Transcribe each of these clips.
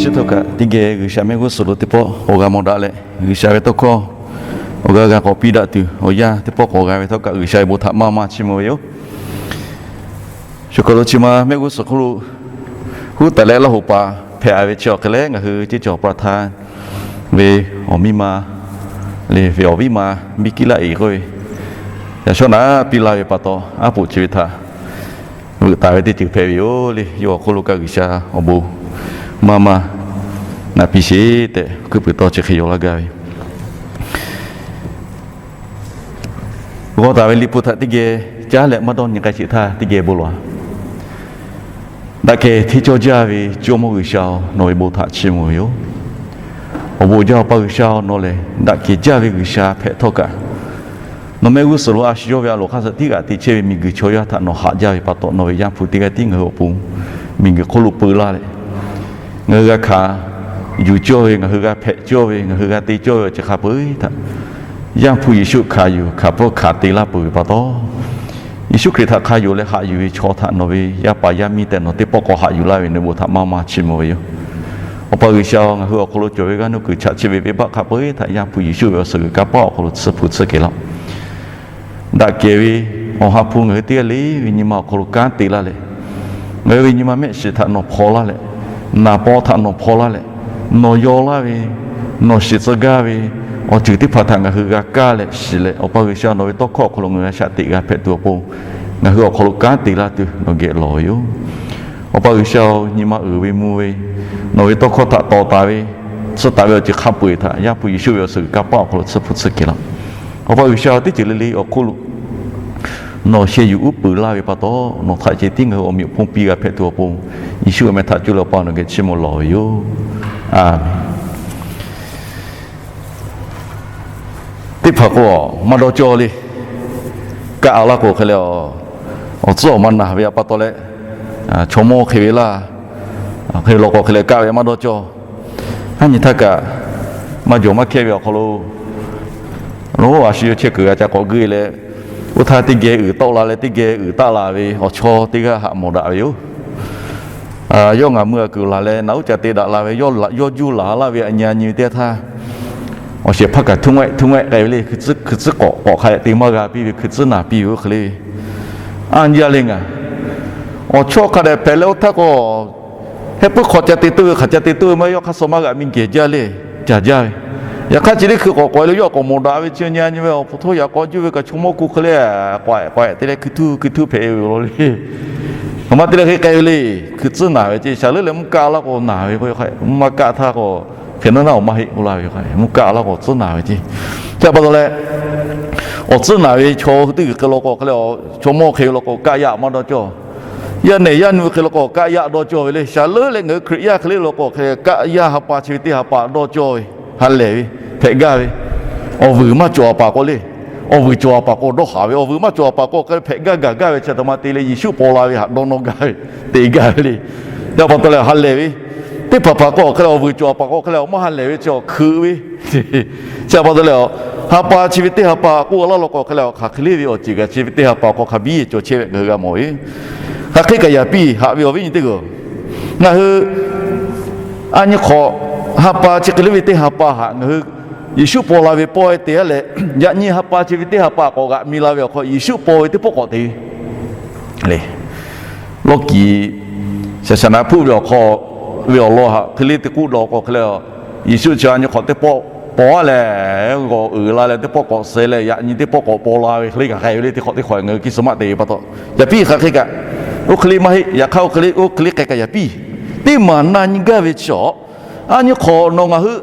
Htawˇ kaꞈ teˇ geh G'uiˬsha mehˆ g'uˇ suhˍ lo teˇ pawˆ awˬ g'a mawˬ daꞈ leh, G'uiˬsha ve tawˇ hkawˇ awˬ g'a g'a k'awꞈ piˇ daꞈ tuˬ awˬ yanˇ teˇ pawˆ k'awꞈ g'a ve htawˇ kaꞈ, G'uiˬsha ve bon htaꞈ maˇ maˇ chiˇ mvuh ve yoˬ. Shu hk'aw lo chi ma mehˆ g'uˇ suhˍ hk'oˆ lo huˉ taˍ leh Laˇ hoꞈ paˍ hpehꞈ a ve chi awˬ hk'e leh, ngaˬ hui teˇ cawˬ pa htaˇ ve awˬ miˇ ma le ve awˬ viˉ ma biˇ kiˉ laˆ e k'oˆ ve, yaꞈ shawˉ naꞈ piˇ laˇ ve pa taw, aˉ poꞈ chi ve htaꞈ veuꞈ taˍ ve teˇ ceuˬ hpehꞈ ve yoˬ le. Yawˇ awˬ hk'oˆ lo kaꞈ G'uiˬsha awˬ bon maˇ maˇ naꞈ piˇ sheˍ tehꞈ, hkuiˉ puiˍ tawˇ chi hk'e yaw laˇ gaˇ ve yoˬ. G'aw taˍ ve Liꞈ hpu htaꞈ teˇ geh caˉ leh maˇ dawˇ nyi k'ai sheˍ htaˇ, teˇ geh bon lawˬ-a. Daꞈ kehˬ hteˇ cawˇ jaˇ ve Jawˇmawˇ G'uiˬsha-oˬ, nawˬ ve bon htaꞈ chiˇ mvuh ve yoˬ. Awˬ bon jaˇ Awˬ pa G'uiˬsha-oˬ, nawˬ lehˬ daꞈ kehˬ jaˇ ve G'uiˬsha hpehꞈ htawˇ kaꞈ, nawˬ mehˆ g'uˇ suhˍ lo a shu yawˇ ve a loˍ hk'aˇ suh tiˉ g'aꞈ te chehˇ ve miˬguiˬ chaw yaˇ htaꞈ nawˬ haꞈ jaˇ ve pa taw, nawˬ ve Yanˇ hpu teˇ g'aˇ tiˉ ngaˬ hui awˬ pon miˬguiˬ hk'oˆ lo peu laˇ leh, ngaˬ hui g'a hkanˍ yuˬ cawˇ ve, ngaˬ hui g'a hpehꞈ cawˇ ve, ngaˬ hui g'a te cawˇ ve awˬ ceuˬ hk'a peu-eˬ htaꞈ Yaˇ hpu Yeˍsuˆ hkanˍ yuˬ hkanˍ pfuhˇ hkanˍ te laˇ peuˬ ve pa taw, Yeˍsuˆ Hkriꞈ htaꞈ hk'a yonˍ leh haꞈ yuˬ ve chaw htaꞈ nawˬ ve yaˇ paˍ yaˇ miˇ tehꞈ nawˬ teˇ pawˆ k'awꞈ haꞈ yuˬ laˇ ve, nawˬ bon htaꞈ maˇ maˇ chiˇ mvuh ve yoˬ. Awˬ pa G'uiˬsha-oˬ, ngaˬ hui awˬ hk'aw lo cawˬ ve g'aˇ nuˇ kuiˬ chaꞈ chiˆ ve venˇbaˆ hk'a peu-eˬ htaꞈ Yaˇ hpu Yeˍsuˆ ve awˬ suhˍ g'uiˬ kanˇ paˆ awˬ hk'aw lo tsuhˇ hpu tsuhˇ kehˬ laˇ-oˆ. Daꞈ kehˬ ve Awˬ ha hpu ngaˬ hui teˇ g'aˇ le ve nyi ma awˬ hk'aw lo kanˉ te laˇ leh, ngaˬ hui ve nyi ma mehˆ shiˍ htaꞈ nawˬ hpaw laˇ leh, naˍ paw htaꞈ nawˬ hpaw laˇ leh, nawˬ yaw laˇ ve, nawˬ shiˍ tcuh gaˇ ve awˬ ceuˬ teˇ hpaˍ htaꞈ ngaˬ hui g'a kaˇ leh shiˍ leh, Awˬ pa G'uiˬsha nawˬ ve tawˇ hkawˇ awˬ hk'aw lo ngaˬ hui g'a shaꞈ teꞈ g'a hpehꞈ tuˬ awˬ pon, ngaˬ hui awˬ hk'aw lo kanˉ te laˇ tuˬ nawˬ geh lawˬ ve yoˬ. Awˬ pa G'uiˬsha-oˬ, nyi ma uiˍ ve mvuh ve, nawˬ ve tawˇ hkawˇ htaꞈ tawˍ taˍ ve, tsuhˇ taˍ ve awˬ ceuˬ hk'a peu-eˬ htaꞈ Yaˇ hpu Yeˍsuˆ ve awˬ suhˍ g'uiˬ kanˇ paˆ awˬ hk'aw lo tsuhˇ hpu tsuhˇ kehˬ laˇ-oˆ. Awˬ pa G'uiˬsha, teˇ ceuˬ le le awˬ hk'oˆ lo nawˬ sheh yuˬ uˉ peunˍ laˇ ve pa taw, nawˬ htaꞈ ceh tiˉ ngaˬ hui awˬ meꞈ awˬ hponˇ piˇ g'a hpehꞈ tuˬ awˬ pon, Yeˍsuˆ ve meh htaꞈ cuˇ leh Awˬ pa nawˬ geh chiˇ mvuh lawˬ ve yoˬ. Aˬ, teˇ hpaˍ k'o maˇ dawˇ cawˇ le. Kaˆ a laˇ k'o hk'e leh, awˬ tcuhˉ awˬ ma naˬ ve pa taw leh, chaw mawˇ hk'e ve laˇ, hk'e law k'o hk'e leh kaˆ ve maˇ dawˇ cawˇ. Aˉ nyi htaˇ kaꞈ, maˇ jawˬ maˇ hkehˇ ve awˬ hk'aw lo, lo a shu yawˇ chehˇ kuiˬ g'a ca k'awꞈ geuˆ leh, oˇ htaˇ teˇ geh uiˍ tawˆ la leh teˇ geh uiˍ taˆ la ve awˬ chaw teˇ g'aˇ haꞈ mawˬ daꞈ ve yoˬ. Yawˇ ngaˬ mui a kuiˬ laˬ leh naꞈ uˉ ca te daꞈ la ve, yawˇ juˇ laˬ laˇ ve a nyi a nyi ve teˇ g'aˇ htaˇ, awˬ shehˍ hpaˇ kaꞈ htuˇ ngawehˆ htuˇ ngawehˆ k'ai ve le. Hkui tcuhˉ k'awꞈ hk'a te maˇ g'a piˇ ve, hkui tcuhˉ naˬ piˇ ve oˇ hk'e le. Aˉ nyi jaˇ le ngaˬ, awˬ chawˇ hk'a dehꞈ hpehꞈ leh oˇ htaˇ k'o, heh puiˉ hk'awꞈ ca te toˇ ve, hk'aˬ ca te toˇ ve maˇ heˆ, yawˇ hk'aˇ suh maˇ g'aꞈ mi gehˬ jaˇ le. Caˬ jaˇ ve, yaꞈ hk'aˇ chi teˇ hkui k'awꞈ k'awꞈ e le yawˇ k'awꞈ mawˬ daꞈ ve chi nyi a nyi ve awˬ hpu htaˇ yaꞈ k'aw juˇ ve kaꞈ chaw mawˇ ku hk'e le, k'awehꞈ k'awehꞈ te leh hkui htuˇ hkui htuˇ hpehꞈ e ve law le. Aˬ ma te leh hk'e k'ai ve le. Hkui tcuhˉ naˬ ve ceˇ, shaˍ leuˉ leh mvuhˇ kaˆ laˇ k'o naˬ ve k'o, mvuhˇ maˇ kaˆ htaˇ k'o, hk'e naˉ naˉ awˬ maˇ heˆ k'oˆ laˇ ve, mvuhˇ kaˆ laˇ k'o tcuhˉ naˬ ve ceˇ. Chi pa taw leh, awˬ tcuhˉ naˬ ve chaw hui teˇ g'uiˬ hk'e law k'o hk'e leh, chaw mawˇ hk'e ve law k'o kaˆ yaˇ maˇ dawˇ cawˇ. Yaˇ nehˬ yaˇ nu hk'e law k'o kaˆ yaˇ dawˇ cawˇ ve le. Shaˍ leuˉ leh ngaˬ hui Hkriꞈ yaˇ hk'e le law k'o hk'e kaˆ yaˇ ha pa chi ve teˇ ha pa dawˇ cawˇ ve, ha lehˬ ve, hpehꞈ gaˇ ve, awˬ vuiˬ maˇ cawˬ a paˍ k'o le. Awˬ vuiˬ cawˬ a paˍ k'o dawˇ haˍ ve, awˬ vuiˬ maˇ cawˬ a paˍ k'o hk'e hpehꞈ gaˇ gaˬ gaˇ ve chi htaꞈ ma te leh Yeˍsuˆ paw la ve htaꞈ dawˇ nawˇ gaˇ ve, te gaˇ ve le. Chi pa taw leh ha lehˬ ve, teˇ hpaˍ hpaˍ k'o hk'e leh awˬ vuiˬ cawˬ a paˍ k'o hk'e leh awˬ maˇ ha lehˬ ve chi awˬ hkeuꞈ ve. Chi pa taw leh, ha pa chi ve teˇ ha pa k'oˆ laˇ law k'o hk'e leh hk'aˬ hk'e le ve awˬ ceuˬ kaꞈ chi ve teˇ ha pa k'o hk'a biˇ cawˬ chehˇ ve ngaˬ hui g'a mawˬ ve. Hk'aˬ hk'e kaꞈ yaꞈ piˇ haꞈ ve awˬ viˉ nyi teˇ g'aˇ, ngaˬ hui a nyi hk'awꞈ ha pa chi hk'e le ve teˇ ha pa htaꞈ ngaˬ hui Yeˍsuˆ paw la ve pawehˇ te a leh, yaꞈ nyi ha pa chi ve teˇ ha pa k'awꞈ g'aꞈ mi la ve awˬ hk'aw Yeˍsuˆ paw ve teˇ pawˆ k'awꞈ te ve le. Lawˇ kiˍ shaˍ shaˍ naˍ hpuˆ ve awˬ hk'aw ve awˬ lawn htaꞈ hk'e le te k'oˆ daw k'o hk'e leh, Yeˍsuˆ chi a nyi hk'awꞈ teˇ pawˆ paw a leh, g'awˬ uiˍ la leh teˇ pawˆ k'awꞈ suh leh yaꞈ nyi teˇ pawˆ k'awꞈ paw la ve hk'e le kaꞈ k'ai ve le. Teˇ hk'awꞈ teˇ hk'awꞈ ngaˬ hui Christmas te ve pa taw, yaꞈ piˇ hk'aˬ hk'e kaꞈ, oˇ hk'e le maˇ heˆ. Yaꞈ hk'aˇ oˇ hk'e le oˇ hk'e le k'ai kaꞈ yaꞈ piˇ. Teˇ maˬ na nyi gaˇ ve chi awˬ, a nyi hk'awꞈ nawˬ ngaˬ hui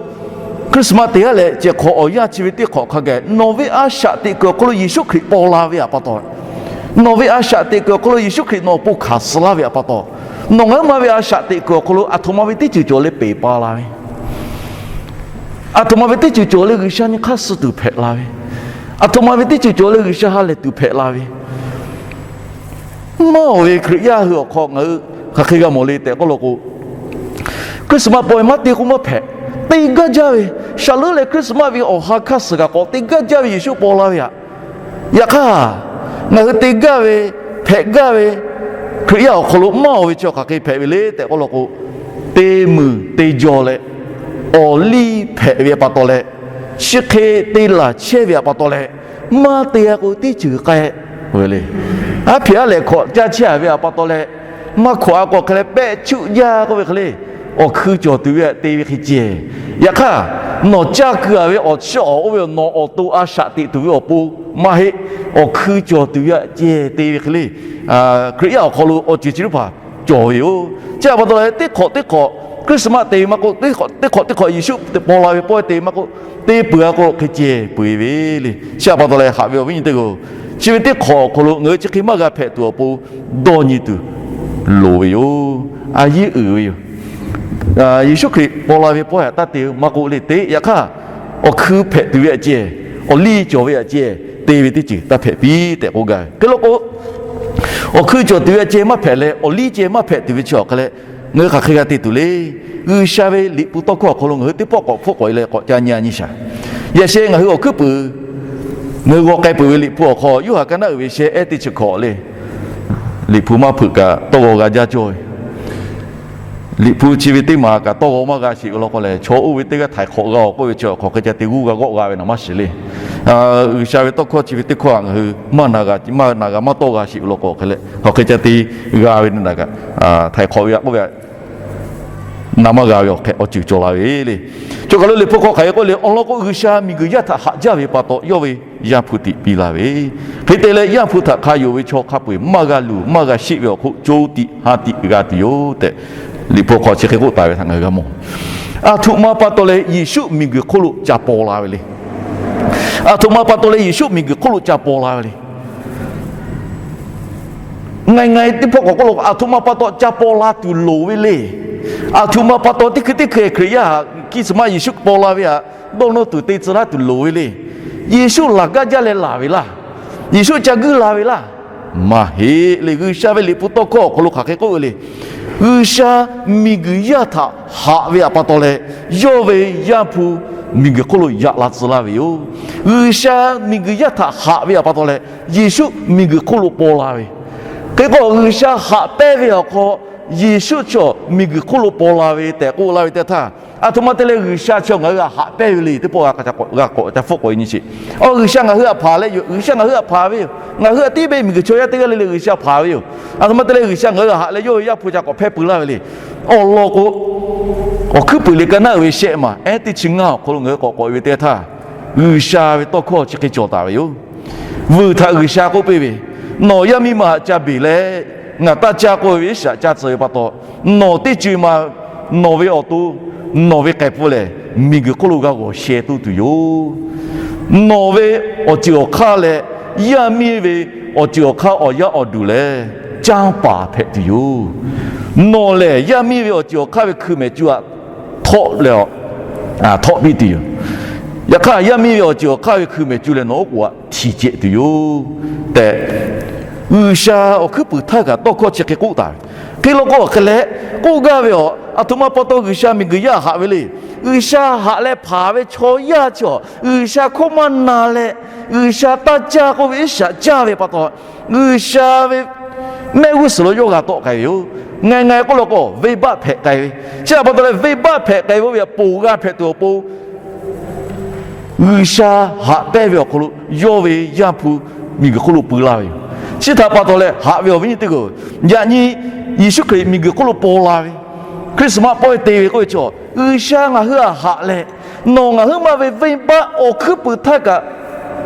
Christmas te a leh ceh hk'awꞈ awˬ yanˇ chi ve teˇ hk'awꞈ hk'a gaˬ nawˬ ve a shaꞈ teꞈ kuiˬ awˬ hk'aw lo Yeˍsuˆ Hkriꞈ paw la ve htaꞈ pa taw, nawˬ ve a shaꞈ teꞈ kuiˬ awˬ hk'aw lo Yeˍsuˆ Hkriꞈ nawˬ awˬ pon hkanˍ suh laˇ ve htaꞈ pa taw, nawˬ ngaˬ hui ma ve a shaꞈ teꞈ kuiˬ awˬ hk'aw lo aˬ htoꞈ ma ve teˇ ceuˬ cawˬ leh peˬ pa la ve, aˬ htoꞈ ma ve teˇ ceuˬ cawˬ leh G'uiˬsha nyi hk'aˇ suh tuˬ hpehꞈ la ve, aˬ htoꞈ ma ve teˇ ceuˬ cawˬ leh G'uiˬsha ha lehˬ tuˬ hpehꞈ la ve, maˇ awˬ ve Hkriꞈ yaˇ hui awˬ hk'aw ngaˬ hui hk'aˬ hk'e g'a mawˬ le tehꞈ k'oˆ law k'o, Christmas paw ve maˇ te k'o maˇ hpehꞈ, te gaˇ jaˇ ve, shaˍ leuˉ leh Christmas ve awˬ ha hkanˇ suhˍ kaꞈ k'awꞈ te gaˇ jaˇ ve Yeˍsuˆ paw la ve htaꞈ. Yaꞈ hk'aˇ, ngaˬ hui te gaˇ ve, hpehꞈ gaˇ ve Hkriꞈ yaˇ awˬ hk'aw lo maˇ awˬ ve chi hk'aˬ hk'e hpehꞈ ve le tehꞈ k'oˆ law k'o, te muiˬ te jaw leh awˬ liˇ hpehꞈ ve pa taw leh, chi hk'e te laˬ chehˇ ve pa taw leh, maˇ te-a k'o teˇ ceuˬ k'ai ve le. Aˉ hpehꞈ aˉ lehꞈ hkawꞈ caˇ chehˇ-a ve pa taw leh, maˇ hkawꞈ-a k'o hk'e leh pehˆ chuˆ jaˇ k'oˆ ve hk'e le, awˬ hkui cawˬ tuˬ ve htaꞈ te ve hk'e ceh. Yaꞈ hk'aˇ, nawˬ caˇ keu-a ve awˬ chi awˬ oˇ ve nawˬ awˬ to a shaꞈ teꞈ tuˬ ve awˬ pon maˇ heˆ. Awˬ hkui cawˬ tuˬ ve htaꞈ ceh te ve hk'e le, Hkriꞈ yaˇ awˬ hk'aw lo awˬ ceuˬ chi teˇ hpaˍ cawˬ ve yoˬ. Chi pa taw leh teˇ hk'awꞈ teˇ hk'awꞈ Christmas te ve maˇ k'oˆ, teˇ hk'awꞈ teˇ hk'awꞈ Yeˍsuˆ te paw la ve pawehˇ te ve maˇ k'oˆ, te peuˬ-a k'o hk'e ceh peu-eˬ ve le. Chi pa taw leh haꞈ ve awˬ viˉ nyi teˇ hpaˍ-oˬ, chi ve teˇ hk'awꞈ awˬ hk'aw lo ngaˬ hui chi hk'e maˇ g'a hpehꞈ tuˬ awˬ pon dawˇ nyi tuˬ loˍ ve yoˬ. A yiˉ uiˍ ve yoˬ. Yeˍsuˆ Hkriꞈ paw la ve pawehˇ htaꞈ taˇ te maˇ k'oˆ le, teˇ yaꞈ hk'aˇ awˬ hkui hpehꞈ tuˬ ve htaꞈ ceh, awˬ liˇ cawˬ ve htaꞈ ceh te ve teˇ ceuˬ taˇ hpehꞈ piˇ tehꞈ k'oˆ gaˇ ve. Hk'e law k'o, awˬ hkui cawˬ tuˬ ve htaꞈ ceh maˇ hpehꞈ leh awˬ liˇ ceh maˇ hpehꞈ tuˬ ve chi awˬ hk'e leh, ngaˬ hui hk'aˬ hk'e g'a te tuˬ le. G'uiˬsha ve Liꞈ hpu tawˇ hkawˇ awˬ hk'aw lo ngaˬ hui teˇ pawˆ k'awꞈ hpfuhˆ k'awꞈ e leh k'awꞈ ca nyi-a nyi shaˍ. Yaꞈ sheh ngaˬ hui awˬ hkuiˉ puiˍ, ngaˬ hui g'aw k'ai peuˬ ve Liꞈ hpu awˬ hk'aw, Yoˇhanˬ ka naˆ uiˍ ve sheh ehˉ teˇ chi hkawꞈ le, Liꞈ hpu maˇ hpeuꞈ kaꞈ tawˇ g'aw g'a jaˇ cawˇ ve. Liꞈ hpu chi ve teˇ maˬ kaꞈ tawˇ g'aw maˇ g'a sheˍ ve law k'o lehˬ, chaw oˇ ve teˇ g'aˇ htaiˍ hk'awꞈ g'a-oˬ k'oˆ ve chi awˬ hk'aw hk'e ca te g'uˇ g'a g'awˆ g'a ve naˬ maˇ shiˍ le. G'uiˬsha ve tawˇ hkawˇ chi ve teˇ hkawˇ htaꞈ ngaˬ hui maˇ na g'a, maˇ na g'a maˇ tawˇ g'a sheˍ ve law k'o hk'e leh, hk'aˬ hk'e ca te g'a ve naˬ kaꞈ, htaiˍ hk'awꞈ ve htaꞈ k'oˆ ve htaꞈ na maˇ g'a ve awˬ hk'e awˬ ceuˬ cawˬ la ve le. Chaw kaˬ lo Liꞈ hpu hk'aw hk'aˬ hk'e k'oˆ le, awˬ lawn k'o, G'uiˬsha miˬguiˬ yaˇ htaꞈ haꞈ jaˇ ve pa taw, yawˇ ve Yaˇ hpu tiꞈ piˇ la ve, hk'e te leh Yaˇ hpu htaꞈ hk'a yonˍ ve chaw hk'a peu-eˬ maˇ g'a luˬ maˇ g'a sheˆ ve awˬ hk'oˆ, co tiꞈ ha tiꞈ g'a tuˬ yoˬ tehꞈ, Liꞈ hpu hk'aw chi hk'e k'oˆ taˍ ve htaꞈ ngaˬ hui g'a mawˬ. Aˬ htoꞈ ma pa taw leh Yeˍsuˆ miˬguiˬ hk'oˆ lo ca paw la ve le. Aˬ htoꞈ ma pa taw leh Yeˍsuˆ miˬguiˬ hk'oˆ lo ca paw la ve le. Ngaˬ ngaˬ teˇ hpawˇ k'awꞈ k'oˆ lo, aˬ htoꞈ ma pa taw ca paw la tuˬ loˍ ve le. Aˬ htoꞈ ma pa taw teˇ hkui teˇ hkui Hkriꞈ yaˇ htaꞈ Christmas Yeˍsuˆ paw la ve htaꞈ dawˇ nawˇ tuˬ te tcuh laˇ tuˬ loˍ ve le. Yeˍsuˆ laˬ gaˇ jaˇ leh laˬ ve laˇ. Yeˍsuˆ ca guiˇ la ve laˇ. Maˇ heˆ le. G'uiˬsha ve Liꞈ hpu tawˇ hkawˇ awˬ hk'aw lo hk'aˬ hk'e k'oˆ ve le. G'uiˬsha miˬguiˬ yaˇ htaꞈ haꞈ ve htaꞈ pa taw leh, yawˇ ve Yaˇ hpu miˬguiˬ hk'oˆ lo yaꞈ la tcuh laˇ ve yoˬ. G'uiˬsha miˬguiˬ yaˇ htaꞈ haꞈ ve htaꞈ pa taw leh, Yeˍsuˆ miˬguiˬ hk'oˆ lo paw la ve. Hk'e k'o, G'uiˬsha haꞈ pehnˇ ve awˬ hk'aw, Yeˍsuˆ chaw miˬguiˬ hk'oˆ lo paw la ve tehꞈ k'oˆ laˇ ve teˇ htaˇ, aˬ htoꞈ ma te leh G'uiˬsha chaw ngaˬ hui htaꞈ haꞈ pehnˇ ve le teˇ pawˆ g'a k'awꞈ ca hpfuhˆ k'awꞈ e nyi sheˍ. Awˬ, G'uiˬsha ngaˬ hui htaꞈ hpanˍ leh yoˬ. G'uiˬsha ngaˬ hui htaꞈ hpanˍ ve yoˬ. Ngaˬ hui htaꞈ tiˉ ve miˬguiˬ chaw yaˇ teˇ g'aˇ le le G'uiˬsha hpanˍ ve yoˬ. Aˬ htoꞈ ma te leh G'uiˬsha ngaˬ hui htaꞈ haꞈ leh yawˇ ve Yaˇ hpu ca k'awꞈ hpehˇ pui laˇ ve le. Awˬ lawn k'o, Awˬ hkuiˉ puiˍ liꞈ ka naˆ uiˍ ve shehˆ maˬ ehˉ teˇ chi ngaˇ awˬ hk'aw lo ngaˬ hui k'awꞈ k'awꞈ e ve teˇ htaˇ, G'uiˬsha ve tawˇ hkawˇ chi hk'e cawˬ taˍ ve yoˬ. Vuiˬ htaꞈ G'uiˬsha k'oˆ piˇ ve, Nawˬ yaˇ miˇ ma htaꞈ ca beˬ leh, ngaˬ taˇ caˇ k'oˆ ve ve iˉ shaꞈ caˇ tcuh ve pa taw, nawˬ teˇ co-e ma nawˬ ve awˬ to, nawˬ ve k'ehˬ pfuhˇ lehˬ, miˬguiˬ hk'oˆ lo g'a g'awˬ sheh toˇ tuˬ yoˬ. Nawˬ ve awˬ ceuˬ awˬ hk'aˇ leh yaˇ miˇ ve awˬ ceuˬ awˬ hk'aˇ awˬ yaˇ awˬ duˬ lehˬ, canˇ paˍ hpehꞈ tuˬ yoˬ. Nawˬ lehˬ yaˇ miˇ ve awˬ ceuˬ awˬ hk'aˇ ve hkui mehˍ cu htaꞈ htawˆ leh, htawˆ piˇ tuˬ yoˬ. Yaꞈ hk'aˇ, yaˇ miˇ ve awˬ ceuˬ awˬ hk'aˇ ve hkui mehˍ cu leh nawˬ oˉ k'oˍ htaꞈ htiˍ cehˬ tuˬ yoˬ tehꞈ, G'uiˬsha awˬ hkuiˉ puiˍ htaˇ kaꞈ tawˇ hkawˇ chi hk'e k'oˆ taˍ ve. Hk'e law k'o, awˬ hk'e leh k'oˆ gaˇ ve awˬ, aˬ htoꞈ ma pa taw G'uiˬsha miˬguiˬ yaˇ haꞈ ve le. G'uiˬsha haꞈ leh hpanˍ ve chaw yaˇ chi awˬ, G'uiˬsha hkawˇ maˇ na leh, G'uiˬsha taˇ caˇ k'oˆ ve iˉ shaꞈ caˇ ve pa taw, G'uiˬsha ve mehˆ g'uˇ suhˍ lo yawˇ g'a tawˆ k'ai ve yoˬ. Ngaˬ ngaˬ k'oˆ law k'o, venˇbaˆ hpehꞈ k'ai ve. Chi htaꞈ pa taw leh, venˇbaˆ hpehꞈ k'ai ve oˇ ve htaꞈ ponˬ g'a hpehꞈ tuˬ awˬ pon, G'uiˬsha haꞈ pehnˇ ve awˬ hk'aw lo yawˇ ve Yaˇ hpu miˬguiˬ hk'oˆ lo pui laˇ ve yoˬ. Chi htaꞈ pa taw leh, haꞈ ve awˬ viˉ nyi teˇ hpaˍ-oˬ, yaꞈ nyi Yeˍsuˆ Hkriꞈ miˬguiˬ hk'oˆ lo paw la ve, Christmas pawehˇ te ve k'oˆ ve chaw, G'uiˬsha ngaˬ hui htaꞈ haꞈ leh, nawˬ ngaˬ huiˉ ma ve venˇbaˆ awˬ hkuiˉ puiˍ htaˇ kaꞈ,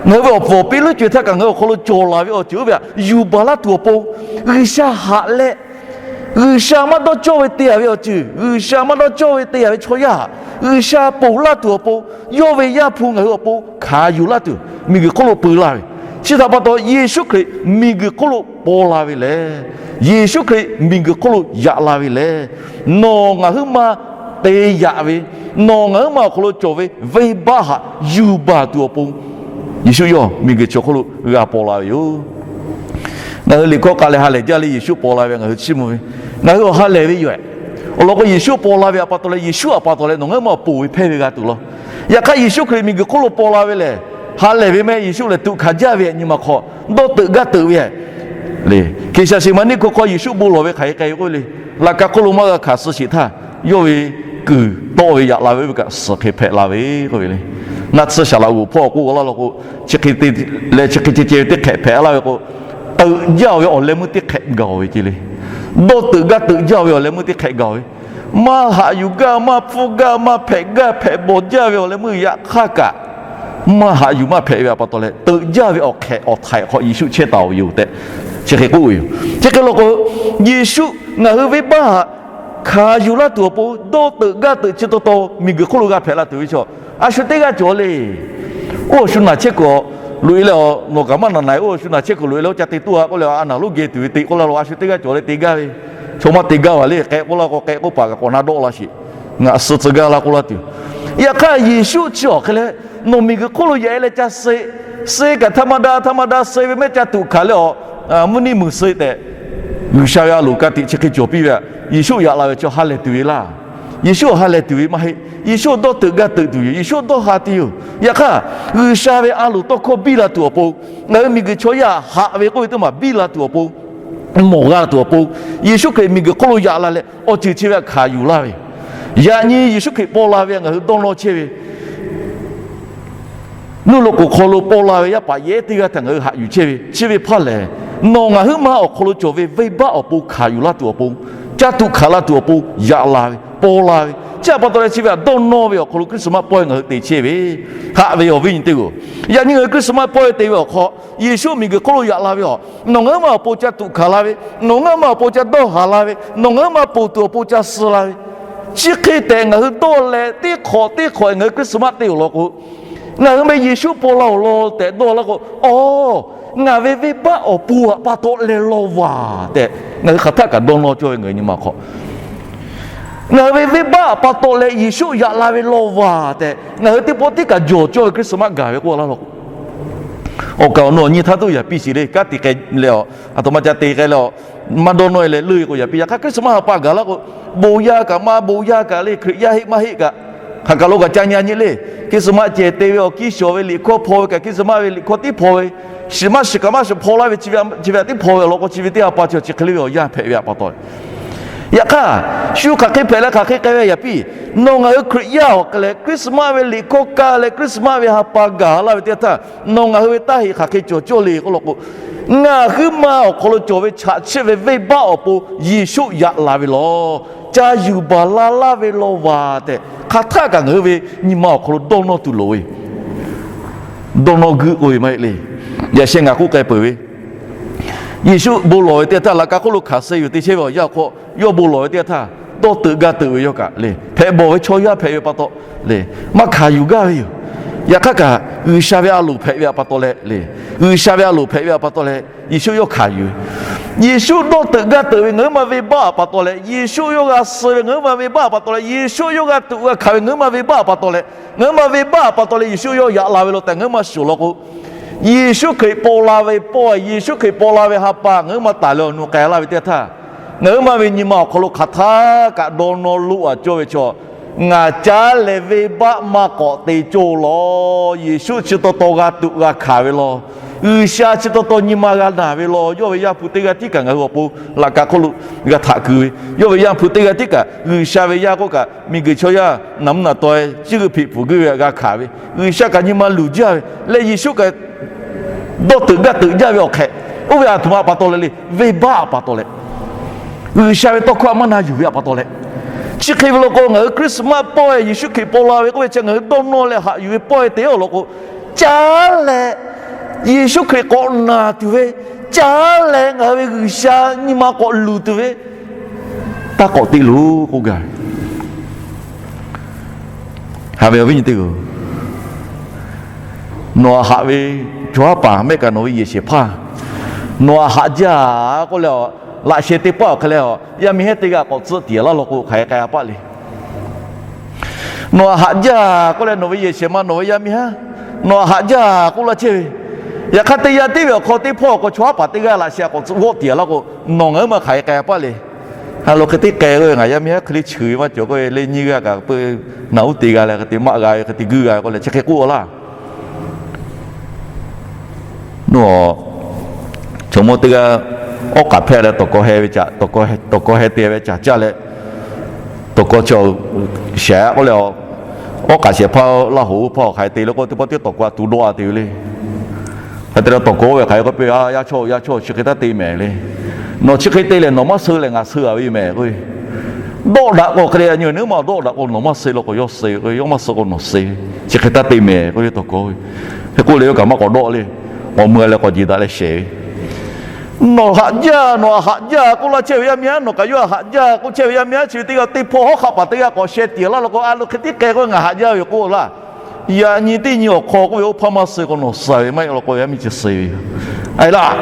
ngaˬ hui ve awˬ pfuhˍ awˬ piˇ leuˉ co-e htaˇ kaꞈ ngaˬ hui awˬ hk'aw lo cawˬ laˬ ve awˬ ceuˬ oˇ ve htaꞈ yuˬ baˬ laˇ tuˬ awˬ pon, G'uiˬsha haꞈ leh, G'uiˬsha maˇ dawˇ cawˇ ve te-a ve awˬ ceuˬ, G'uiˬsha maˇ dawˇ cawˇ ve te-a ve chaw yaˇ htaꞈ G'uiˬsha ponˬ laˇ tuˬ awˬ pon, yawˇ ve Yaˇ hpu ngaˬ hui awˬ pon hkanˍ yuˬ laˇ tuˬ miˬguiˬ hk'oˆ lo pui laˇ ve. Chi htaꞈ pa taw, Yeˍsuˆ Hkriꞈ miˬguiˬ hk'oˆ lo paw la ve lehˬ, Yeˍsuˆ Hkriꞈ miˬguiˬ hk'oˆ lo yaꞈ la ve lehˬ, nawˬ ngaˬ huiˉ ma te yaꞈ ve, nawˬ ngaˬ huiˉ ma awˬ hk'aw lo cawˬ ve venˇbaˆ htaꞈ yuˬ baˬ tuˬ awˬ pon, Yeˍsuˆ yawˇ miˬguiˬ chi awˬ hk'oˆ lo g'a paw la ve yoˬ. Ngaˬ hui liꞈ hkawˇ k'ai leh ha lehˬ jaˇ leh Yeˍsuˆ paw la ve ngaˬ hui chiˇ mvuh ve, ngaˬ hui awˬ ha lehˬ ve yoˬ. Awˬ lawn k'o, Yeˍsuˆ paw la ve htaꞈ pa taw leh, Yeˍsuˆ htaꞈ pa taw leh nawˬ ngaˬ huiˉ ma ponˬ ve hpehˇ ve g'a tuˬ law. Yaꞈ hk'aˇ, Yeˍsuˆ Hkriꞈ miˬguiˬ hk'oˆ lo paw la ve lehˬ, ha lehˬ ve mehˆ Yeˍsuˆ lehˬ tuꞈ hkanˍ jaˇ ve nyi ma hk'aw, dawˇ teuꞈ gaˇ teuꞈ ve le. Hkeˍsaˍsiˍmaˍniˆ hk'oˆ hk'aw Yeˍsuˆ bon lawˬ ve hk'aˬ hk'e k'ai ve k'oˆ ve le. Laꞈ ka hk'oˆ lo maˇ g'a hkanˍ suh sheˍ htaˇ, yawˇ ve kuiˬ tawˆ ve yaꞈ la ve oˇ ve kaꞈ suhˍ hk'e hpehꞈ la ve k'oˆ ve le. Naˆ tsuhˇ shaˍ laꞈ g'oˍ hpawˇ k'oˆ laˇ law k'o, chi hk'e te leh chi hk'e ceh ceh ve teˇ hk'ehꞈ hpehꞈ laˇ ve k'o, teuꞈ jaˇ ve awˬ leh meuˇ teˇ hk'ehꞈ gaˬ-oˬ ve ce le. Dawˇ teuꞈ gaˇ teuꞈ jaˇ ve awˬ leh meuˇ teˇ hk'ehꞈ gaˬ-oˬ ve, maˇ haꞈ yuˬ gaˇ, maˇ hpfuhˇ gaˇ, maˇ hpehꞈ gaˇ hpehꞈ bawˬ jaˇ ve awˬ leh meuˇ yaꞈ hk'aˇ kaꞈ, maˇ haꞈ yuˬ maˇ hpehꞈ ve pa taw leh, teuꞈ jaˇ ve awˬ hk'ehꞈ awˬ htaiˍ hk'aw Yeˍsuˆ chehˇ taˍ-oˬ ve yoˬ tehꞈ, chi hk'e k'oˆ ve yoˬ. Chi hk'e law k'o, Yeˍsuˆ ngaˬ hui venˇbaˆ htaꞈ hkanˍ yuˬ laˇ tuˬ awˬ pon dawˇ teuꞈ gaˇ teuꞈ chi taw taw miˬguiˬ hk'oˆ lo g'a hpehꞈ la tuˬ ve chaw, a shu teˇ g'aˇ cawˬ le. Oˇ awˬ shu naˬ chehˇ kuiˬ loꞈ-e leh, nawˬ kaꞈ maˇ naˬ naˬ-e, oˇ awˬ shu naˬ chehˇ kuiˬ loꞈ-e leh oˇ ca te toˇ-a k'oˆ leh, a naˬ lonˉ geh tuˬ ve te k'oˆ laˇ lo, a shu teˇ g'aˇ cawˬ leh te gaˇ ve, chaw maˇ te gaˇ ve le. K'ehꞈ k'oˆ laˇ k'o, k'ehꞈ k'oˆ paˍ kaꞈ k'awꞈ na dawˆ la sheˍ, ngaˬ suh tcuh gaˇ laˇ k'oˆ laˇ tuˬ. Yaꞈ hk'aˇ Yeˍsuˆ chi awˬ hk'e leh, nawˬ miˬguiˬ hk'oˆ lo yaꞈ-e leh ca suh, suh kaꞈ ธรรมดา ธรรมดา suh ve mehˆ ca tuꞈ hkanˍ leh awˬ, mvuhˇ nyiˇ muiˬ suh tehꞈ, G'uiˬsha ve a loˍ ka tiꞈ chi hk'e cawˬ piˇ ve htaꞈ Yeˍsuˆ yaꞈ la ve chaw ha lehˬ tuˬ ve laˇ. Yeˍsuˆ ha lehˬ tuˬ ve maˇ heˆ. Yeˍsuˆ dawˇ teuꞈ gaˇ teuꞈ tuˬ yoˬ. Yeˍsuˆ dawˇ ha tuˬ yoˬ. Yaꞈ hk'aˇ, G'uiˬsha ve a loˍ tawˇ hkawˇ biˇ la tuˬ awˬ pon, ngaˬ hui miˬguiˬ chaw yaˇ haꞈ ve k'oˆ ve teˇ maˬ biˇ la tuˬ awˬ pon, mawˬ g'a tuˬ awˬ pon, Yeˍsuˆ Hkriꞈ miˬguiˬ hk'oˆ lo yaꞈ la leh awˬ ceuˬ chi ve htaꞈ hkanˍ yuˬ laˇ ve, yaꞈ nyi Yeˍsuˆ Hkriꞈ paw la ve ngaˬ hui dawˇ nawˇ chehˇ ve nuˇ loꞈ k'oˍ hk'aw lo paw la ve yaˇ paˍ yehˉ teˇ g'aˇ htaꞈ ngaˬ hui haꞈ yuˬ chehˇ ve, chi ve hpaˇ lehˬ, nawˬ ngaˬ huiˉ ma awˬ hk'aw lo cawˬ ve venˇbaˆ awˬ pon hkanˍ yuˬ laˇ tuˬ awˬ pon, ca tuꞈ hkanˍ la tuˬ awˬ pon yaꞈ la ve, paw la ve, chi htaꞈ pa taw leh chi ve htaꞈ dawˇ nawˇ ve awˬ hk'aw lo Christmas pawehˇ ngaˬ hui te chehˇ ve, haꞈ ve awˬ viˉ nyi teˇ g'aˇ-oˬ, yaꞈ nyi ngaˬ hui Christmas pawehˇ te ve awˬ hk'aw, Yeˍsuˆ miˬguiˬ hk'oˆ lo yaꞈ la ve awˬ, nawˬ ngaˬ huiˉ ma awˬ pon ca tuꞈ hkanˍ la ve, nawˬ ngaˬ huiˉ ma awˬ pon ca dawˇ haˍ la ve, nawˬ ngaˬ huiˉ ma ponˬ tuˬ awˬ pon ca suh la ve, chi hk'e tehꞈ ngaˬ hui dawˇ leh teˇ hk'awꞈ teˇ hk'awꞈ ngaˬ hui Christmas te awˬ lawn k'o, ngaˬ hui ve Yeˍsuˆ paw la awˬ lawn tehꞈ dawˇ laˇ k'o, aˬ, ngaˬ ve venˇbaˆ awˬ pon htaꞈ pa taw leh law vaˬ tehꞈ ngaˬ hui hk'aˬ htaˆ kaꞈ dawˇ nawˇ cawˇ ve ngaˬ hui nyi ma hk'aw, ngaˬ hui ve venˇbaˆ pa taw leh Yeˍsuˆ yaꞈ la ve law vaˬ tehꞈ ngaˬ hui teˇ pawˆ tiˉ kaꞈ jawˬ cawˇ ve Christmas gaˬ ve k'oˆ laˇ law k'o, awˬ kaˍ awˬ nu awˬ nyi htaˇ tuˬ yaꞈ piˇ sheˍ le. Kanˉ te k'ai leh awˬ, aˬ htoꞈ ma ca te k'ai leh awˬ, maˇ dawˇ nawˇ-e leh leuˆ-e k'o yaꞈ piˇ. Yaꞈ hk'aˇ Christmas ha pa gaˬ laˇ k'o, bon yaˇ kaꞈ maˇ bon yaˇ kaꞈ le, Hkriꞈ yaˇ heˆ maˇ heˆ kaꞈ, hk'aˬ kaˬ lo kaꞈ ca nyi nyi le. Christmas cehˬ te ve awˬ kiˇ shawˍ ve liꞈ hkawˇ hpaw ve kaꞈ, Christmas ve liꞈ hkawˇ tiˉ hpaw ve, shiˍ maˇ shiˍ kaꞈ maˇ shiˍ hpaw laˇ ve chi ve, chi ve htaꞈ tiˉ hpaw ve awˬ lawn k'o, chi ve teˇ ha pa chi chi hk'e le ve awˬ yanˇ hpehꞈ ve pa taw, yaꞈ hk'aˇ, shu hk'aˬ hk'e hpehꞈ leh hk'aˬ hk'e k'ai ve yaꞈ piˇ. Nawˬ ngaˬ hui Hkriꞈ yaˇ awˬ hk'e leh Christmas ve liꞈ hkawˇ kaˇ leh Christmas ve ha pa gaˬ laˇ ve teˇ htaˇ, nawˬ ngaˬ hui ve taˇ heꞈ hk'aˬ hk'e cawˬ cawˇ le k'oˆ law k'o, ngaˬ huiˉ ma awˬ hk'aw lo cawˬ ve chaꞈ chiˆ ve venˇbaˆ awˬ pon Yeˍsuˆ yaꞈ la ve law, ca yuˬ baˬ la laˇ ve law vaˬ tehꞈ hk'aˬ htaˆ kaꞈ ngaˬ hui ve nyi ma awˬ hk'aw lo dawˇ nawˇ tuˬ loˍ ve, dawˇ nawˇ guiˇ k'oˆ ve maˇ heˆ le. Yaꞈ sheh ngaˬ k'oˆ k'ai peuˬ ve, Yeˍsuˆ bon lawˬ ve teˇ htaˇ, laꞈ ka hk'oˆ lo hkanˍ suh yuˬ te chehˇ ve awˬ yanˇ awˬ hk'aw, yawˇ bon lawˬ ve teˇ htaˇ, dawˇ teuꞈ gaˇ teuꞈ ve yawˇ kaꞈ le, hpehꞈ bawˬ ve chaw yaˇ hpehꞈ ve pa taw le, maˇ hkanˍ yuˬ gaˇ ve yoˬ. Yaꞈ hk'aˇ kaꞈ, G'uiˬsha ve a loˍ hpehꞈ ve pa taw leh le, G'uiˬsha ve a loˍ hpehꞈ ve pa taw leh, Yeˍsuˆ yawˇ hkanˍ yuˬ ve. Yeˍsuˆ dawˇ teuꞈ gaˇ teuꞈ ve ngaˬ huiˉ ma venˇbaˆ pa taw leh, Yeˍsuˆ yawˇ g'a suh ve ngaˬ huiˉ ma venˇbaˆ pa taw leh, Yeˍsuˆ yawˇ g'a tuꞈ g'a hkanˍ ve ngaˬ huiˉ ma venˇbaˆ pa taw leh, ngaˬ huiˉ ma venˇbaˆ pa taw leh Yeˍsuˆ yawˇ yaꞈ la ve law tehꞈ ngaˬ huiˉ ma shiˍ law k'o, Yeˍsuˆ Hkriꞈ paw la ve pawehˇ, Yeˍsuˆ Hkriꞈ paw la ve ha pa ngaˬ huiˉ ma taˍ leh awˬ nu k'ai laˇ ve teˇ htaˇ, ngaˬ huiˉ ma ve nyi ma awˬ hk'aw lo hk'aˬ htaˆ kaꞈ dawˇ nawˇ loˆ-a cawˇ ve chaw, ngaˬ caˉ leh venˇbaˆ maˇ k'awꞈ te cawˇ law. Yeˍsuˆ chi taw taw g'a tuꞈ g'a hkanˍ ve law, G'uiˬsha chi taw taw nyi ma g'a naˬ ve law, yawˇ ve Yaˇ hpu teˇ g'aˇ tiˉ kaꞈ ngaˬ hui awˬ pon laꞈ ka hk'oˆ lo g'a htaꞈ keu ve, yawˇ ve Yaˇ hpu teˇ g'aˇ tiˉ kaꞈ G'uiˬsha ve yaˇ k'oˆ kaꞈ, miˬguiˬ chaw yaˇ naˬ mvuhˇ naˬ taw-e, ciˇ g'euˆ hpeꞈ pfuhˍ geuˆ ve htaꞈ g'a hkanˍ ve, G'uiˬsha kaꞈ nyi ma luˬ jaˇ ve leh, Yeˍsuˆ kaꞈ dawˇ teuꞈ gaˇ teuꞈ jaˇ ve awˬ hk'e, oˇ ve a htoꞈ ma pa taw leh le, venˇbaˆ pa taw leh, G'uiˬsha ve tawˇ hkawˇ maˇ na yuˬ ve pa taw leh, chi hk'e ve law k'o, ngaˬ hui Christmas pawehˇ Yeˍsuˆ Hkriꞈ paw la ve k'oˆ ve chi ngaˬ hui dawˇ nawˇ leh haꞈ yuˬ ve pawehˇ te awˬ lawn k'o, caˉ leh Yeˍsuˆ Hkriꞈ k'awꞈ naˬ tuˬ ve, caˉ leh ngaˬ hui ve G'uiˬsha nyi ma k'awꞈ luˬ tuˬ ve, taˇ k'awꞈ te loˬ k'oˆ gaˇ ve. Haꞈ ve awˬ viˉ nyi teˇ hpaˍ-oˬ, nawˬ htaꞈ haꞈ ve chaw haˉ paˍ mehˆ kaꞈ nawˬ ve yehˬ shehˍ hpaˇ, nawˬ htaꞈ haꞈ jaˇ k'oˆ leh, laꞈ sheh teˇ paˆ awˬ hk'e leh, yaˇ miˇ haˉ teˇ g'aˇ k'awꞈ tcuhˆ tiˍ laˇ law k'o, hk'aˬ hk'e k'ai a paˆ le. Nawˬ htaꞈ haꞈ jaˇ k'oˆ leh, nawˬ ve yehˬ shehˍ ma nawˬ ve yaˇ miˇ haˉ, nawˬ htaꞈ haꞈ jaˇ k'oˆ laˇ chehˇ ve. Yaꞈ hk'aˇ, teˇ yanˇ tiˉ ve awˬ hk'aw teˇ hpawˇ awˬ hk'aw chaw haˉ paˍ teˇ g'aˇ laꞈ sheh k'awꞈ tcuhˆ g'awˆ tiˍ laˇ k'o, nawˬ ngaˬ huiˉ ma hk'aˬ hk'e k'ai a paˆ le. Ha lo hk'e te k'ai k'o, ngaˬ yaˇ miˇ haˉ hk'e le cheuˬ ve maˇ cawˬ k'o, le nyiˇ g'aˇ kaꞈ peu naꞈ uˉ te g'a leh hk'e te maˆ g'a ve hk'e te guiˇ g'a ve k'oˆ leh chi hk'e k'oˆ laˇ. Nawˬ chaw mawˇ teˇ g'aˇ awˉ k'aꞈ hpehˇ leh, tawˬ kaw heh te ve caꞈ caˇ leh, Awˬ k'aw chi shehˍ k'oˆ leh, awˉ k'aꞈ shehˍ hpaˇ Laˇ hoˍ hpaˇ hk'aˬ hk'e te le k'o, teˇ pawˆ tiˉ tawˬ k'o a tuˬ dawˆ a te ve le. Hk'e te leh tawˬ k'o ve hk'aˬ hk'e k'oˆ piˇ, Yaˇ chawˇ, yaˇ chawˇ, chi hk'e taˇ te mehˍ le. Nawˬ chi hk'e te lehˬ, nawˬ maˇ suh leh ngaˬ suh a ve yoˬ mehˍ k'oˆ ve. Dawˆ daꞈ k'o hk'e le, a nyi nawˬ maˇ dawˆ daꞈ k'o nawˬ maˇ suh la k'o yawˇ suh ve k'o, yawˇ maˇ suh k'o nawˬ suh ve, chi hk'e taˇ te mehˍ k'oˆ ve tawˬ k'o ve. Hk'e k'oˆ leh yawˇ kaꞈ maˇ k'awꞈ dawˆ le. K'awꞈ mui leh k'awꞈ jeˬ daꞈ leh shehˍ ve, Nawˬ haꞈ jaˇ, nawˬ haꞈ jaˇ k'oˆ laˇ chehˇ ve yaˇ miˇ aˉ, nawˬ kaꞈ yawˇ htaꞈ haꞈ jaˇ k'oˆ chehˇ ve yaˇ miˇ aˉ, chi ve teˇ g'aˇ teˇ hpawˇ hawˉ hk'aˆ paˍ teˇ g'aˇ k'awꞈ sheh tiˍ laˇ la k'o, a lo hk'e tiˉ k'ai k'o ngaˬ haꞈ jaˇ ve yoˬ k'oˆ laˇ. Yaꞈ nyi teˇ nyi awˬ hk'aw k'oˆ ve, oˇ hpaˇ maˇ suh k'o nawˬ suh ve maˇ heˆ law k'o, yaˇ miˇ chi suh ve yoˬ. A e laˇ,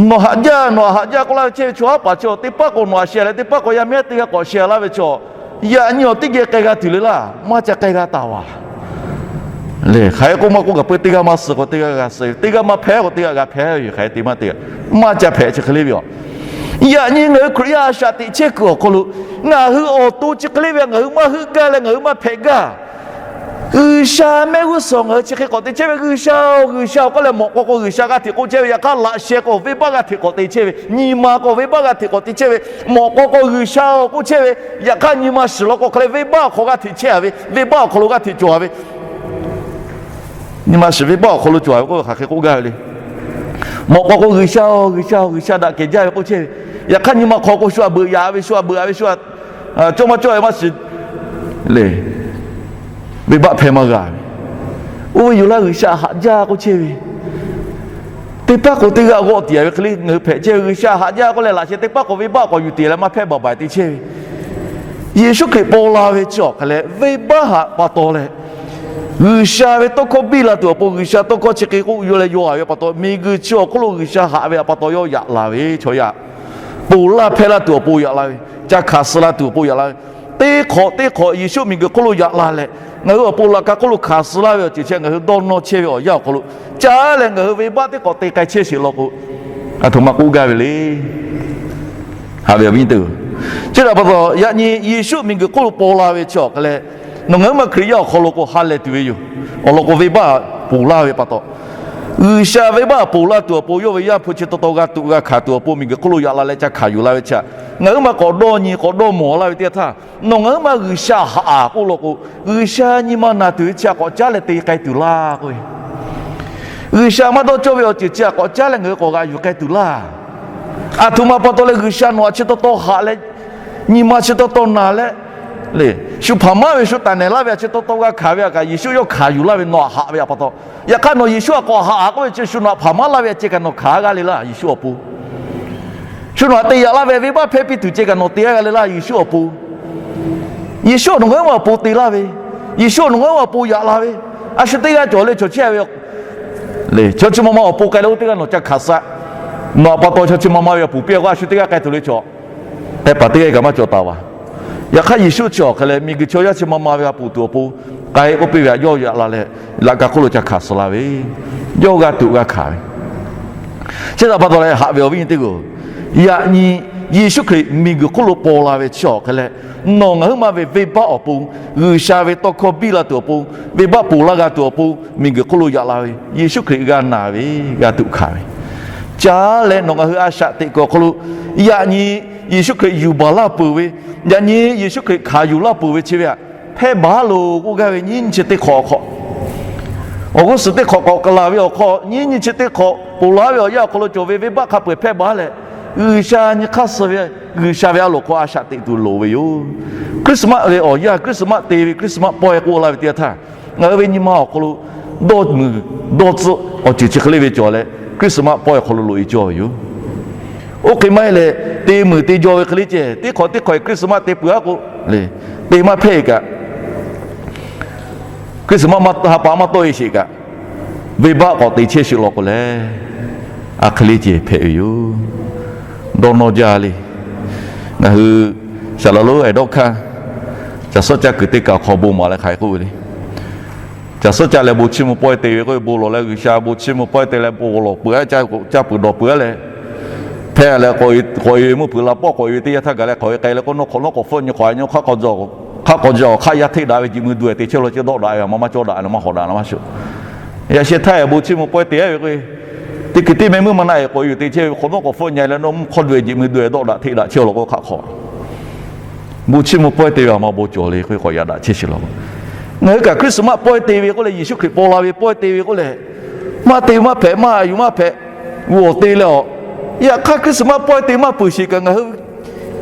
nawˬ haꞈ jaˇ, nawˬ haꞈ jaˇ k'oˆ laˇ ve chehˇ ve chaw haˉ paˍ chi teˇ pawˆ k'o nawˬ haꞈ sheh leh, teˇ pawˆ k'o yaˇ miˇ aˉ teˇ g'aˇ k'awꞈ sheh laˇ ve chaw, yaꞈ nyi awˬ teˇ geh k'ai g'a tuˬ le laˇ, maˇ ca k'ai g'a taˍ vaˬ. Lehˬ hk'aˬ hk'e k'oˆ maˇ k'oˆ, kaꞈ peu teˇ g'aˇ maˇ suh k'o teˇ g'aˇ g'a suh, teˇ g'aˇ maˇ hpehˇ k'o teˇ g'aˇ g'a hpehˇ ve yoˬ. Hk'aˬ hk'e te maˇ te, maˇ ca hpehꞈ chi hk'e le ve yoˬ. Yaꞈ nyi ngaˬ hui Hkriꞈ yaˇ a shaꞈ teꞈ chehˇ kuiˬ awˬ hk'aw lo, ngaˬ hui awˬ to chi hk'e le ve, ngaˬ hui maˇ heuˆ gaˇ leh ngaˬ hui maˇ hpehꞈ gaˇ. G'uiˬsha mehˆ g'uˇ suhˍ ngaˬ hui chi hk'e k'awꞈ te chehˇ ve, G'uiˬsha-oˬ, G'uiˬsha-oˬ k'oˆ leh mawꞈ k'aw k'o G'uiˬsha g'a hteꞈ k'oˆ chehˇ ve, yaꞈ hk'aˇ laꞈ sheh k'o venˇbaˆ g'a hteꞈ k'awꞈ te chehˇ ve, nyi ma k'o venˇbaˆ g'a hteꞈ k'awꞈ te chehˇ ve, mawꞈ k'aw k'o G'uiˬsha-oˬ k'oˆ chehˇ ve, yaꞈ hk'aˇ nyi ma shiˍ law k'o hk'e leh venˇbaˆ awˬ hk'aw g'a hteꞈ chehˇ a ve, venˇbaˆ awˬ hk'aw lo g'a hteꞈ cawˬ a ve, nyi ma shiˍ venˇbaˆ awˬ hk'aw lo cawˬ a ve k'o hk'aˬ hk'e k'oˆ gaˇ ve le. Mawꞈ k'aw k'o G'uiˬsha-oˬ, G'uiˬsha-oˬ, G'uiˬsha daꞈ kehˬ jaˇ ve k'oˆ chehˇ ve, yaꞈ hk'aˇ nyi ma hk'aw k'o shu aꞈ beuꞈ yaꞈ ve, shu aꞈ beuꞈ a ve, shu cawˇ maˇ cawˇ ve maˇ shiˍ le. Venˇbaˆ hpehˇ maˇ g'a ve, oˇ ve yoˬ laˇ G'uiˬsha haꞈ jaˇ k'oˆ chehˇ ve. Teˇ pawˆ k'o teˇ g'aˇ g'awˆ tiꞈ a ve hk'e le ngaˬ hui hpehꞈ chehˇ ve, G'uiˬsha haꞈ jaˇ k'oˆ leh laꞈ sheh teˇ pawˆ k'o venˇbaˆ k'awꞈ yuˬ tiꞈ leh maˇ hpehˇ baˬ baˬ te chehˇ ve. Yeˍsuˆ Hkriꞈ paw la ve chi awˬ hk'e leh venˇbaˆ htaꞈ pa taw leh, G'uiˬsha ve tawˇ hkawˇ biˇ la tuˬ awˬ pon, G'uiˬsha tawˇ hkawˇ chi hk'e k'oˆ yaw leh yaw a ve pa taw, miˬguiˬ chi awˬ hk'oˆ lo G'uiˬsha haꞈ ve htaꞈ pa taw yawˇ yaꞈ la ve chaw yaˇ, ponˬ laˇ hpehˇ laˇ tuˬ awˬ pon yaꞈ la ve, ca hkanˍ suh la tuˬ awˬ pon yaꞈ la ve, teˇ hk'awꞈ teˇ hk'awꞈ Yeˍsuˆ miˬguiˬ hk'oˆ lo yaꞈ la leh, ngaˬ hui awˬ pon laꞈ ka hk'oˆ lo hkanˍ suh laˇ ve awˬ ceuˬ chi ngaˬ hui dawˇ nawˇ chehˇ ve awˬ yanˇ awˬ hk'aw lo, caˉ leh ngaˬ hui venˇbaˆ teˇ hk'awꞈ te k'ai chehˇ sheˍ law k'o, aˬ htoꞈ ma k'oˆ gaˇ ve le. Haꞈ ve awˬ viˉ nyi teˇ-oˬ, chi htaꞈ pa taw yaꞈ nyi Yeˍsuˆ miˬguiˬ hk'oˆ lo paw la ve chi awˬ hk'e leh, nawˬ ngaˬ hui ma Hkriꞈ yaˇ awˬ hk'aw lo k'o ha lehˬ tuˬ ve yoˬ. Awˬ lawn k'o venˇbaˆ ponˬ laˇ ve pa taw, G'uiˬsha venˇbaˆ ponˬ laˇ tuˬ awˬ pon, yawˇ ve Yaˇ hpu chi taw taw g'a tuꞈ g'a hkanˍ tuˬ awˬ pon miˬguiˬ hk'oˆ lo yaꞈ la leh ca hkanˍ yuˬ la ve chi htaꞈ ngaˬ hui ma k'awꞈ dawˇ nyi k'awꞈ dawˇ mawˬ laˇ ve teˇ yanˇ htaˇ, nawˬ ngaˬ hui ma G'uiˬsha haꞈ k'oˆ law k'o, G'uiˬsha nyi ma naˬ tuˬ ve chi htaꞈ k'awꞈ caˉ leh te k'ai tuˬ laˇ k'oˆ ve, G'uiˬsha maˇ dawˇ cawˇ ve awˬ ceuˬ chi htaꞈ k'awꞈ caˉ leh ngaˬ hui k'awꞈ g'a yuˬ k'ai tuˬ laˇ. Aˬ htoꞈ ma pa taw leh G'uiˬsha nawˬ htaꞈ chi taw taw haꞈ leh, nyi ma chi taw taw naˬ leh, le, shu hpaˍ maˇ ve shu taˍ nehˬ laˇ ve htaꞈ chi taw taw g'a hkanˍ ve htaꞈ kaꞈ Yeˍsuˆ yawˇ hkanˍ yuˬ laˇ ve nawˬ htaꞈ haꞈ ve htaꞈ pa taw. Yaꞈ hk'aˇ nawˬ Yeˍsuˆ htaꞈ k'awꞈ haꞈ k'oˆ ve chi shu nawˬ htaꞈ hpaˍ maˇ laˇ ve htaꞈ ceh kaꞈ nawˬ hkanˍ g'a le laˇ Yeˍsuˆ awˬ pon. Shu nawˬ htaꞈ te yaꞈ laˇ ve venˇbaˆ hpehˇ piˇ tuˬ ceh kaꞈ nawˬ te g'a le laˇ Yeˍsuˆ awˬ pon. Yeˍsuˆ nawˬ ngaˬ hui ma awˬ pon te laˇ ve, Yeˍsuˆ nawˬ ngaˬ hui ma awˬ pon yaꞈ la ve, a shu teˇ g'aˇ cawˬ le chaw chehˇ ve, le chaw chi ma ma awˬ pon k'ai leh oˇ teˇ g'aˇ nawˬ ca hkanˍ suh, nawˬ htaꞈ pa taw chaw chi ma ma ve awˬ pon piˇ k'o a shu teˇ g'aˇ k'ai tuˬ le chaw, hk'e paˍ teˇ g'aˇ kaꞈ maˇ cawˬ taˍ vaˬ. Yaꞈ hk'aˇ Yeˍsuˆ chi awˬ hk'e leh miˬguiˬ chaw yaˇ chi ma ma ve awˬ pon tuˬ awˬ pon k'ai k'oˆ piˇ ve htaꞈ yawˇ yaꞈ la leh, laꞈ ka hk'oˆ lo ca hkanˍ suh la ve, yawˇ g'a tuꞈ g'a hkanˍ ve. Chi htaꞈ pa taw leh haꞈ ve awˬ viˉ nyi teˇ-oˬ, yaꞈ nyi Yeˍsuˆ Hkriꞈ miˬguiˬ hk'oˆ lo paw la ve chi awˬ hk'e leh, nawˬ ngaˬ hui ma ve venˇbaˆ awˬ pon, G'uiˬsha ve tawˇ hkawˇ biˇ la tuˬ awˬ pon, venˇbaˆ ponˬ laˇ g'a tuˬ awˬ pon miˬguiˬ hk'oˆ lo yaꞈ la ve, Yeˍsuˆ Hkriꞈ g'a naˬ ve, g'a tuꞈ hkanˍ ve, caˉ leh nawˬ ngaˬ hui a shaꞈ teꞈ kuiˬ awˬ hk'aw lo, yaꞈ nyi Yeˍsuˆ Hkriꞈ yuˬ baˬ laˇ peuˬ ve, yaꞈ nyi Yeˍsuˆ Hkriꞈ hkanˍ yuˬ laˇ peuˬ ve chi ve htaꞈ hpehˇ baˬ loˬ k'oˆ gaˇ ve nyiˇ nyi chi teˇ hk'awꞈ awˬ hk'aw, awˬ g'uˇ suhˍ teˇ hk'awꞈ k'awꞈ kaˬ laˬ ve awˬ hk'aw, nyiˇ nyi chi teˇ hk'awꞈ ponˬ laˇ ve awˬ yanˇ awˬ hk'aw lo cawˬ ve venˇbaˆ hk'a peu-eˬ hpehˇ baˬ leh, G'uiˬsha nyi hk'aˇ suh ve, G'uiˬsha ve a loˍ hk'aw a shaꞈ teꞈ tuˬ loˍ ve yoˬ. Christmas ve awˬ yanˇ, Christmas te ve, Christmas pawehˇ k'oˆ laˇ ve teˇ yanˇ htaˇ, ngaˬ hui ve nyi ma awˬ hk'aw lo dawˇ meuˍ dawˇ tcuhˆ awˬ ceuˬ chi hk'e le ve cawˬ leh, Christmas pawehˇ awˬ hk'aw lo loꞈ-e cawˇ ve yoˬ. Oˇ hk'e maˇ heˆ leh, te meuˍ te jaw ve hk'e le ceh, teˇ hk'awꞈ teˇ hk'awꞈ Christmas te peuˬ-a k'o, te maˇ hpehˇ kaꞈ, Christmas ha pa maˇ tawˆ-e sheˍ kaꞈ, venˇbaˆ k'awꞈ te chehˇ sheˍ law k'o leh, a hk'e le ceh hpehꞈ ve yoˬ. Dawˇ nawˇ jaˇ le. Ngaˬ hui shaˍ laꞈ lonˉ eˍ dawˇ hkanˇ, caˬ suhˉ caˇ kuiˬ teˇ kaˬ awˬ hk'aw bon maˍ leh hk'aˬ hk'e k'oˆ ve le. Caˬ suhˉ caˇ leh bon chiˇ mvuh pawehˇ te ve k'oˆ ve, bon lawˬ leh G'uiˬsha bon chiˇ mvuh pawehˇ te leh bon lawˬ peuˬ-a, caˇ peuˬ dawˬ peuˬ-a leh, hpehˇ leh k'awꞈ-e ve meuˇ hpeuꞈ la pawˆ k'awꞈ-e ve teˇ yanˇ htaˇ gaˬ leh k'awꞈ-e k'ai leh k'o, nawˉ hk'awꞈ nawˉ k'awꞈ hpfuhˆ nyi hk'awꞈ-a nyi hk'aˇ k'aw jaˇ, hk'aˇ k'aw jaˇ awˬ hk'aˆ yaˇ hteˆ daꞈ ve jeꞈ mui du-e te chehˇ law ceh dawˆ daꞈ ve a ma maˇ cawˇ daꞈ leh maˇ hawˍ daꞈ leh maˇ shuˍ. Yaꞈ sheh htaˇ bon chiˇ mvuh pawehˇ te-a ve k'o, teˇ kuiˬ teˇ meh meuˇ ma na-e k'awꞈ-e ve te chehˇ ve hk'awꞈ nawˉ k'awꞈ hpfuhˆ nyi leh nawˉ mvuhˇ hk'awˇ du-e jeꞈ mui du-e dawˆ daꞈ hteˆ daꞈ chehˇ law k'o hk'aˆ hk'awꞈ Bon chiˇ mvuh pawehˇ te ve awˬ ma bon cawˬ le k'oˆ ve k'awꞈ yaꞈ daꞈ chehˇ sheˍ law. Ngaˬ hui kaꞈ Christmas pawehˇ te ve k'oˆ leh, Yeˍsuˆ Hkriꞈ paw la ve pawehˇ te ve k'oˆ leh, maˇ te maˇ hpehꞈ, maˇ yuˬ maˇ hpehꞈ, g'awˬ te leh awˬ. Yaꞈ hk'aˇ Christmas pawehˇ te maˇ peuˬ sheˍ kaꞈ ngaˬ hui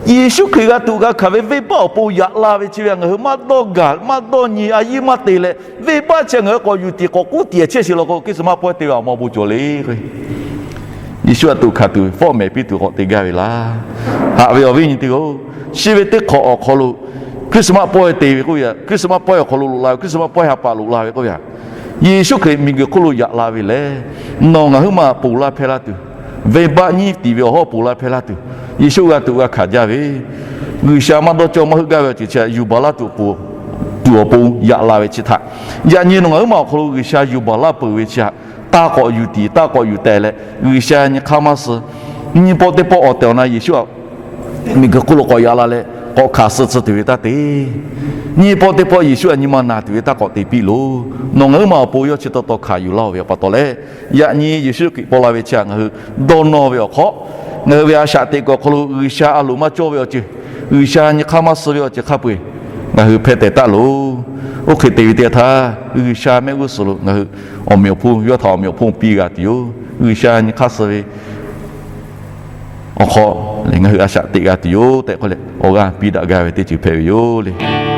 Yeˍsuˆ Hkriꞈ g'a tuꞈ g'a hkanˍ ve venˇbaˆ awˬ pon yaꞈ la ve chi ve ngaˬ hui maˇ dawˇ gaˬ maˇ dawˇ nyi a yiˉ maˇ te leh, venˇbaˆ chi ngaˬ hui k'awꞈ yuˬ tiˍ k'awꞈ k'oˉ tiˍ chehˇ sheˍ law k'o, Christmas pawehˇ te ve awˬ ma bon cawˬ le k'o, Yeˍsuˆ g'a tuꞈ hkanˍ tuˬ fawˉ mehˍ piˇ tuˬ k'awꞈ te gaˇ ve laˇ. Haꞈ ve awˬ viˉ nyi teˇ-oˬ, chi ve teˇ hk'awꞈ awˬ hk'aw lo Christmas pawehˇ te ve k'oˆ ve, Christmas pawehˇ awˬ hk'aw lo loꞈ la ve, Christmas pawehˇ ha pa loꞈ la ve k'oˆ ve, Yeˍsuˆ Hkriꞈ miˬguiˬ hk'oˆ lo yaꞈ la ve lehˬ, nawˬ ngaˬ huiˉ ma ponˬ laˇ hpehˇ laˇ tuˬ, venˇbaˆ nyiˉ tiˍ ve awˬ hawˉ ponˬ laˇ hpehˇ laˇ tuˬ, Yeˍsuˆ g'a tuꞈ g'a hkanˍ jaˇ ve, G'uiˬsha maˇ dawˇ cawˇ maˇ heuˆ gaˇ ve awˬ ceuˬ chi yuˬ baˬ laˇ tuˬ awˬ pon, tuˬ awˬ pon yaꞈ la ve chi htaꞈ, yaꞈ nyi nawˬ ngaˬ huiˉ ma awˬ hk'aw lo G'uiˬsha yuˬ baˬ laˇ peuˬ ve chi htaꞈ taˇ k'awꞈ yuˬ tiˍ taˇ k'awꞈ yuˬ teh leh, G'uiˬsha nyi hk'aˇ maˇ suh. Nyiˇ pawˆ teˇ pawˆ awˬ tehˬ awˬ na Yeˍsuˆ miˬguiˬ hk'oˆ lo k'awꞈ yaꞈ la leh k'awꞈ hkanˍ suh tcuh tuˬ ve taˇ te. Nyiˇ pawˆ teˇ pawˆ Yeˍsuˆ htaꞈ nyi ma na tuˬ ve taˇ k'awꞈ te piˇ loˬ. Nawˬ ngaˬ huiˉ ma awˬ pon yawˇ chi taw taw hkanˍ yuˬ laˇ-oˬ ve pa taw leh, yaꞈ nyi Yeˍsuˆ Hkriꞈ paw la ve chi htaꞈ ngaˬ hui dawˇ nawˇ ve awˬ hk'aw, ngaˬ hui ve a shaꞈ teꞈ kuiˬ awˬ hk'aw lo G'uiˬsha a loˍ maˇ cawˇ ve awˬ ceuˬ, G'uiˬsha nyi hk'aˇ maˇ suh ve awˬ ceuˬ hk'a peu-eˬ ngaˬ hui hpeh tehꞈ taˉ loˬ. Oˇ hk'e te ve teˇ yanˇ htaˇ, G'uiˬsha mehˆ g'uˇ suhˍ lo ngaˬ hui awˬ meꞈ awˬ hponˇ yawˇ htaꞈ awˬ meꞈ awˬ hponˇ piˇ g'a tuˬ yoˬ. G'uiˬsha nyi hk'aˇ suh ve awˬ hk'aw leh ngaˬ hui a shaꞈ teꞈ g'a tuˬ yoˬ tehꞈ k'oˆ leh, awˬ g'aˇ piˇ daꞈ gaˇ ve teˇ ceuˬ hpehꞈ ve yoˬ le.